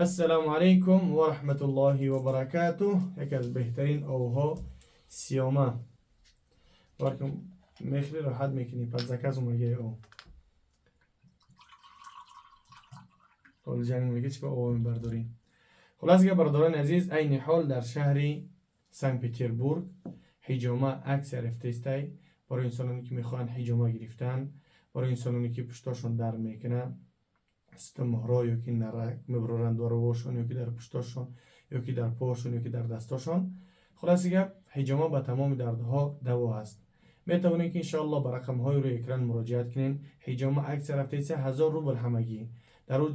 Ассалому алайкум ва раҳматуллоҳи ва баракатуҳ. Яке аз беҳтарин обҳо сиёма. Баркам мехӯри, роҳат мекунӣ, под заказ омаги об. Ҳол ҷанг меги чӣ об мебардорӣ. Хулас га, бародарони азиз, айни ҳол дар шаҳри Санкт-Петербург ҳиҷома аксия рафтаистай барои инсононе ки мехоҳанд ҳиҷома гирифтан, барои инсононе ки пуштошон дард мекунад, муҳро ё ки нарак мебароранд даровошон ё ки дар пуштошон, ё ки дар пошон, ё ки дар дастошон. Хулоси гап, ҳиҷома ба тамоми дардҳо даво ҳаст. Метавонед ки иншоалло ба рақамҳои рӯи экран муроҷиат кунед. Ҳиҷома аксия рафтаиста, 1000 рубл ҳамагӣ. Дар ӯ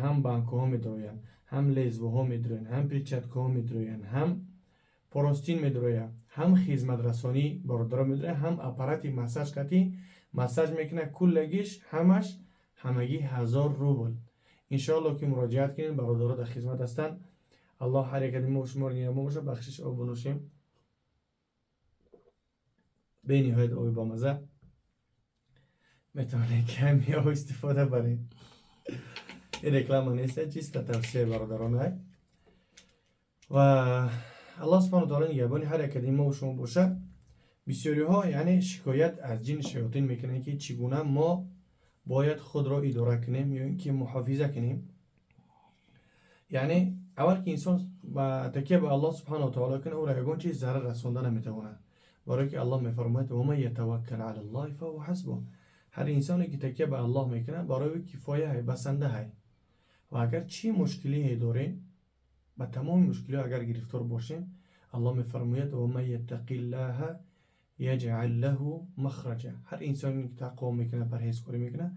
ҳам банкаҳо медароянд, ҳам лезвоҳо медароянд, ҳам перчаткаҳо медароянд, ҳам простынь медарояд, ҳам хизматрасонӣ бародаро медарояд, ҳам аппарати массаж қатӣ массаж мекунад. Куллагиш ҳамаш ҳамагӣ 1000 рубл. Иншоалло ки муроҷиат кунед, бародаро дар хизмат ҳастанд. Аллоҳ ҳар яке мо шуморо нигаҳбон бошад. Бахшиш, об бинӯшем. Бениҳоят оби бамаза, метавонед ки ҳамин об истифода баред. Ин реклама нест, чисто тавсияи бародаронай. Ва Аллоҳ субҳану таоло нигаҳбони ҳар яке мо шумо бошад. Бисёриҳо яъне шикоят аз ҷини шаётин мекунанд, ки чӣ гуна мо бояд худро идора кунем ё ин ки муҳофиза кунем. Яъне аввал ки инсон ба такя ба Аллоҳ субҳану таоло кунад, ӯро ягон чиз зарар расонда наметавонад, барое ки Аллоҳ мефармояд: ومن يتوكل على الله فهو حسبه. Ҳар инсоне ки такя ба Аллоҳ мекунад, барои ӯ кифоя ҳай, басанда ҳай. Ва агар чӣ мушкилие дорем, ба тамоми мушкилиҳо агар гирифтор бошем, Аллоҳ мефармояд: ومن يتق الله يجعل له مخرجا. Ҳар инсоне ки тақво мекунад, парҳезкорӣ мекунад,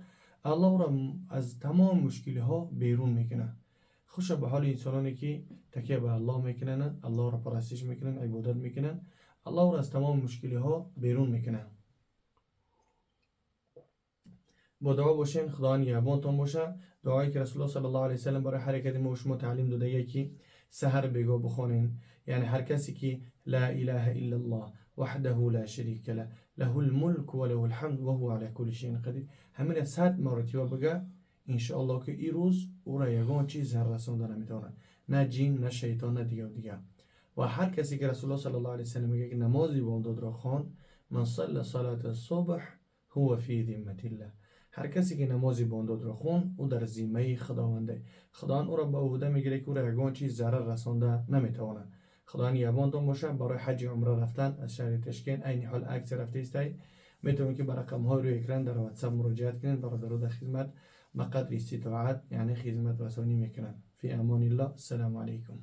Аллоҳ ӯро аз тамоми мушкилиҳо берун мекунад. Хуша ба ҳоли инсононе ки такя ба Аллоҳ мекунанд, Аллоҳро парастиш мекунанд, ибодат мекунанд, Аллоҳ ӯро аз тамоми мушкилиҳо берун мекунад. Бо дуо бошен, Худованд нигаҳбонтон бошад. Дуое ки Расулуллоҳ саллаллоҳу алайҳи васаллам барои ҳар яке мо шумо таълим додагие, ки саҳар бегоҳ бихонем, яъне ҳар касе ки لا إله إلا الله وحده لا شريك له له الملك وله الحمد وهو على كل شيء قدير ҳамина 100 маротиба бага, иншоалло ки ин рӯз ӯро ягон чиз зарар расонда наметавонад, на ҷин, на шайтон, на дигар дигар. Ва ҳар касе ки Расулуллоҳ саллаллоҳу алайҳи васаллам мегӯяд ки намози бомдодро хонд, من صلى صلاة الصبح هو في ذمة الله. Ҳар касе ки намози бомдодро хонд, ӯ дар зиммаи Худованде, Худованд ӯро ба ӯҳда мегирад, ки ӯро ягон чиз зарар расонда наметавонад. Худованд нигаҳбонтон бошад. Барои ҳаҷи умра рафтан аз шаҳри Ташкент айни ҳол аксия рафтаистай. Метавонед ки ба рақамҳои рӯи экран дар Ватсап муроҷиат кунед. Бародаро дар хизмат ба қадри иститоат, яъне хизматрасонӣ мекунанд. Фи амониллоҳ, ассалому алайкум.